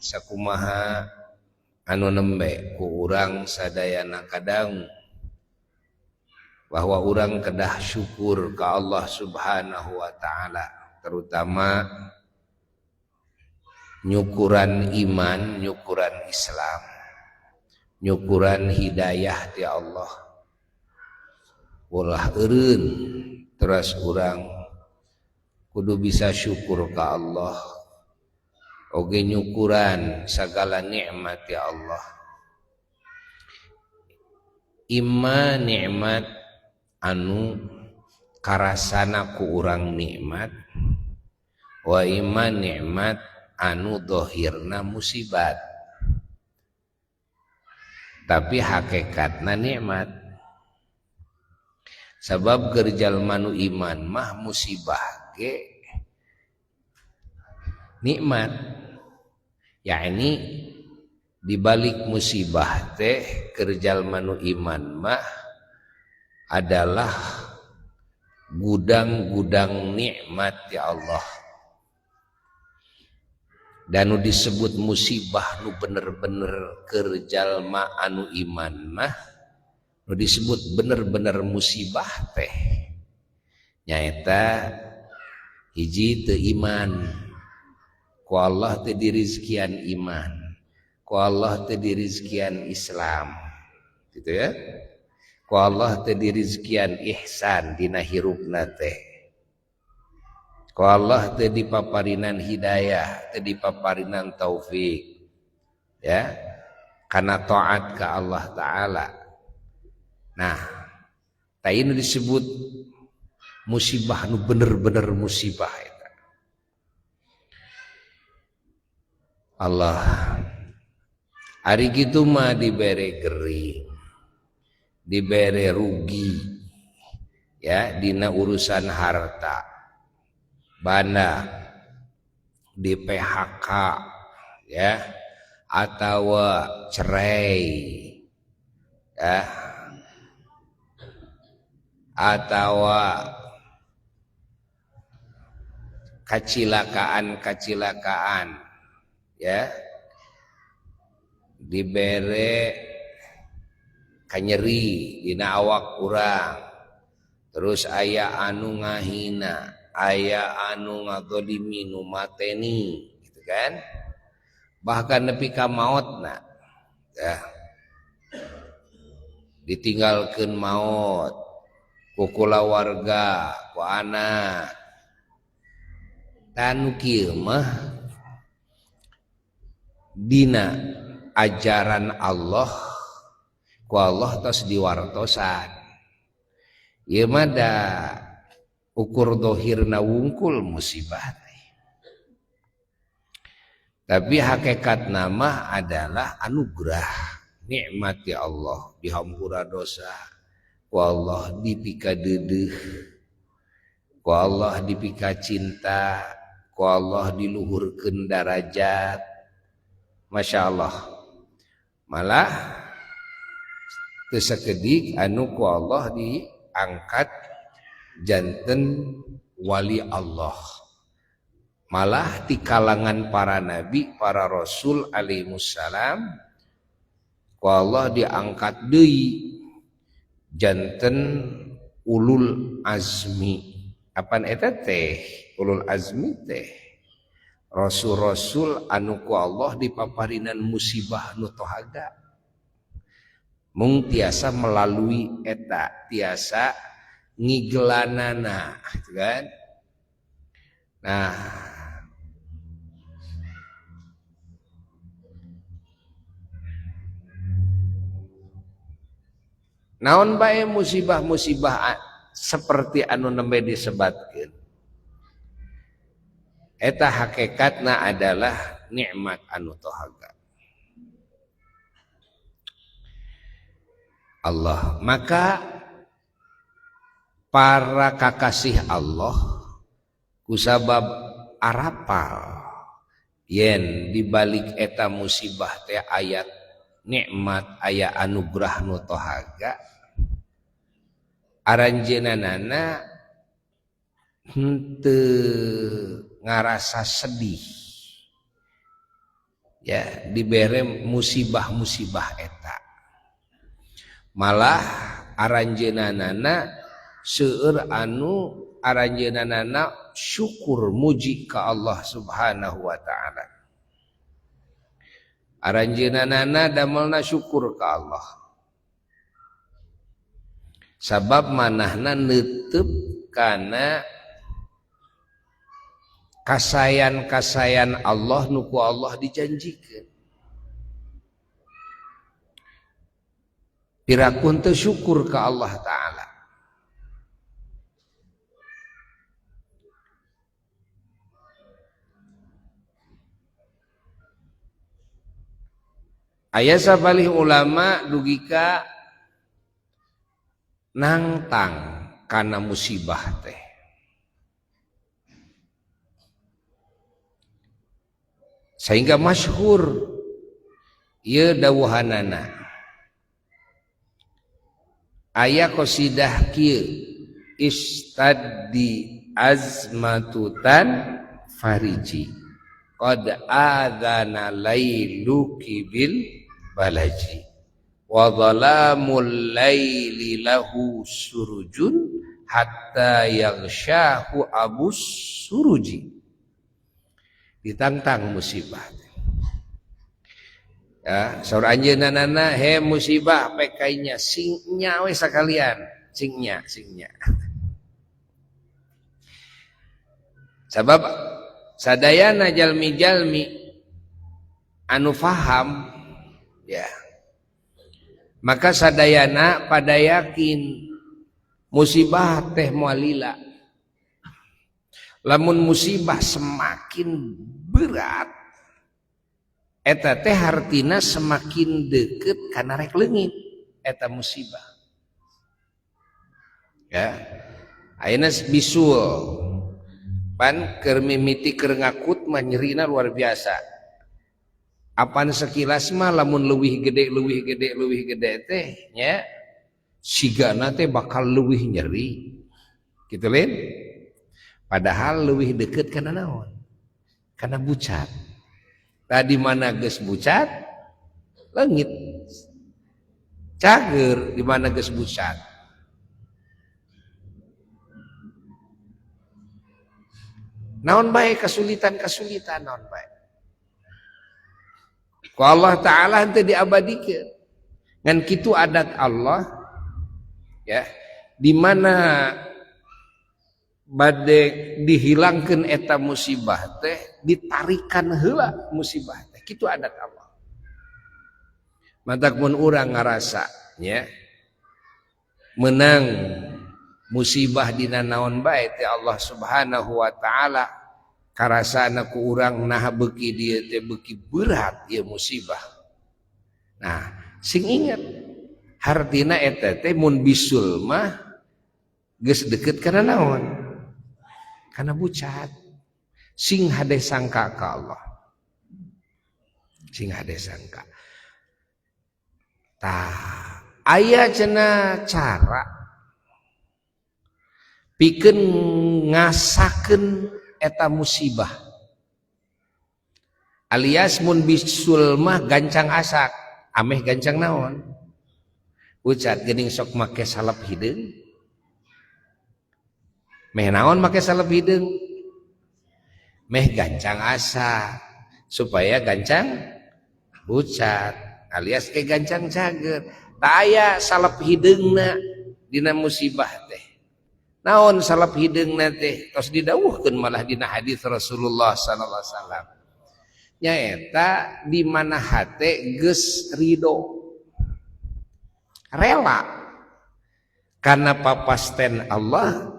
Sakumaha anu nembe ku urang sadayana kadang bahwa urang kedah syukur ka Allah Subhanahu wa taala, terutama nyukuran iman, nyukuran Islam, nyukuran hidayah ti Allah. Ulah eureun terus urang kudu bisa syukur ka Allah. Oge nyukuran sagala nikmat ti Allah. Ima nikmat anu karasana ku urang nikmat, wa ima nikmat anu dohirna musibat tapi hakikatna nikmat. Sabab keur jalma nu iman mah musibah ge nikmat, yakni dibalik musibah teh keur jalma nu iman mah adalah gudang-gudang nikmat ya Allah. Dan nu disebut musibah nu bener-bener keur jalma anu iman mah, nu disebut bener-bener musibah teh nyaeta hiji teu iman, ku Allah teu dirizkian iman, ku Allah teu dirizkian Islam, gitu ya, ku Allah teu dirizkian ihsan dina hirupna teh, ku Allah teu dipaparinan hidayah, teu dipaparinan taufik, ya, karena taat ka Allah Ta'ala. Nah, ta ini disebut musibah nu bener-bener musibah eta. Allah ari kitu mah dibere gering, dibere rugi, ya, dina urusan harta, banda di PHK, ya, atau cerai, ya, atau kacilakaan-kacilakaan, ya, dibere kanyeri dina awak urang, terus aya anu ngahina, aya anu ngadzalimi, nu mateni, gitu kan, bahkan nepi ka maotna, ya, ditinggalkeun maot ku kulawarga, ku anak. Tanu kieu mah dina ajaran Allah, ku Allah tos diwartosan. Ieu mah da ukur dohirna wungkul musibah teh, tapi hakikat nama adalah anugerah nikmat ya Allah, dihampura dosa ku Allah, dipika deudeuh ku Allah, dipika cinta ku Allah, diluhurkeun darajat. Masya Allah, malah teu sakedik anu ku Allah diangkat janten wali Allah, malah di kalangan para nabi, para rasul alaihimussalam, ku Allah diangkat deui janten ulul azmi. Apan eta teh ulul azmi teh rasul-rasul anu ku Allah dipaparinan musibah nu tohaga, mung tiasa melalui eta, tiasa ngigelanana, gitu kan. Nah, naon bae musibah-musibah seperti anu nembe disebatkeun, eta hakikatna adalah nikmat anu tohaga Allah. Maka para kakasih Allah kusabab arapal yen dibalik eta musibah teh ayat nikmat, aya anugerah nu tohaga, aranjeunana henteu ngarasa sedih, Ya, dibere musibah-musibah eta. Malah aranjeunana seueur anu aranjeunana syukur muji ka Allah Subhanahu wa taala. Aranjeunana damelna syukur ka Allah. Sabab manahna neuteub kana kasayan-kasayan Allah nu ku Allah dijanjikeun. Pirakun teu syukur ka Allah taala. Aya sabalih ulama dugika nangtang kana musibah teh. Sehingga masyhur ieu dawuhanana. Aya qasidah kieu istaddi azmatutan fariji qad adzana lailuki bil balaji wa dhalamul laili lahu surujun hatta yaghshahu abus suruji. Ditantang musibah. Ya, saur anjeunna he musibah pekainya singnya we sakalian, singnya, singnya. Sabab sadayana jalmi-jalmi anu faham ya. Maka sadayana pada yakin musibah teh moal lila. Lamun musibah semakin berat eta teh hartina semakin deket kana rek leungit eta musibah. Ya. Ayeuna bisul pan keur mimiti keur ngakut mah nyerina luar biasa. Apan sekilas mah lamun leuwih gede leuwih gede leuwih gede teh nya sigana teh bakal leuwih nyeri. Kitu lain? Padahal leuwih deket kana naon? Kana bucat. Tadi mana geus bucat leungit. Cager di mana geus bucat. Naon bae kesulitan-kesulitan naon bae. Ku Allah Ta'ala henteu diabadikeun. Ngan kitu adat Allah ya, di mana bade dihilangkeun eta musibah teh ditarikan heula musibah teh. Kitu adat Allah. Matak mun urang ngarasa nya menang musibah dina naon bae teh Allah Subhanahu wa taala karasana ku urang nah beuki dieu teh beuki berat ieu musibah. Nah, sing inget hartina eta teh mun bisul mah geus deukeut kana naon? Kana bucat. Sing hade sangka ka Allah. Sing hade sangka. Tah, aya cenah cara pikeun ngasakeun eta musibah. Alias mun bisul mah gancang asak, ameh gancang naon? Bucat geuning sok make salep hideung. Meh naon make salep hideung? Meh gancang asak supaya gancang bucat alias ke gancang cager. Tak aya salep hideungna dina musibah teh. Naon salep hideungna teh? Tos didawuhkeun malah dina hadis Rasulullah sallallahu alaihi wasallam. Nyaeta di mana hate geus ridho. Rela karena papasten Allah,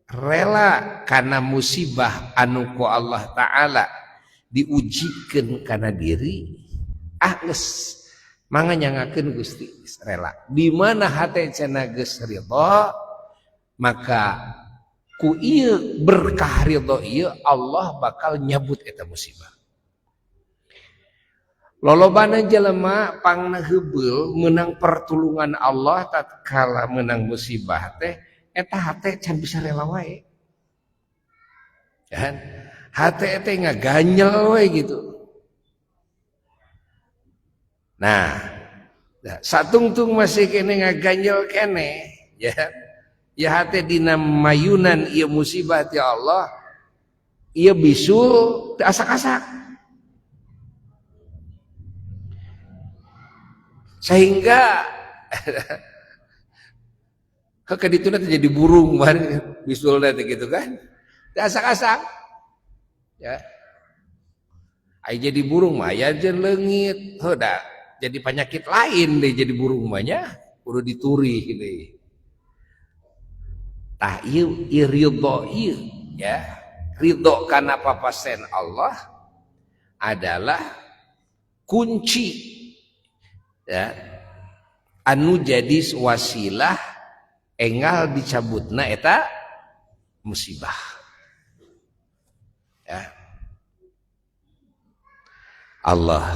rela karena musibah anu ku Allah Ta'ala diujikeun kana diri, ah geus mangga nyangakeun Gusti, rela. Di mana hate cenah geus ridho, maka ku ieu berkah ridho ieu Allah bakal nyabut eta musibah. Lolobana jelema pangna heubeul meunang pertulungan Allah tatkala meunang musibah teh eta hate can bisa rela wae. Kan? Hate teh ngaganyel we gitu. Nah, satungtung masih keneh ngaganjel keneh ya. Ya hate dina mayunan ieu musibah ti Allah, ieu bisul teu asak-asak. Sehingga kedituna teh jadi burung bisulna teh gitu kan. Teu asak-asak. Ya. Ai jadi burung mah aya jeung leungit, heuh da jadi penyakit lain deh jadi burung mah nya, kudu dituri deui. Tah ieu ridho ieu ya. Ridho kana papasen Allah adalah kunci ya anu jadi wasilah enggal dicabutna eta musibah. Ya. Allah,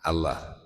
Allah.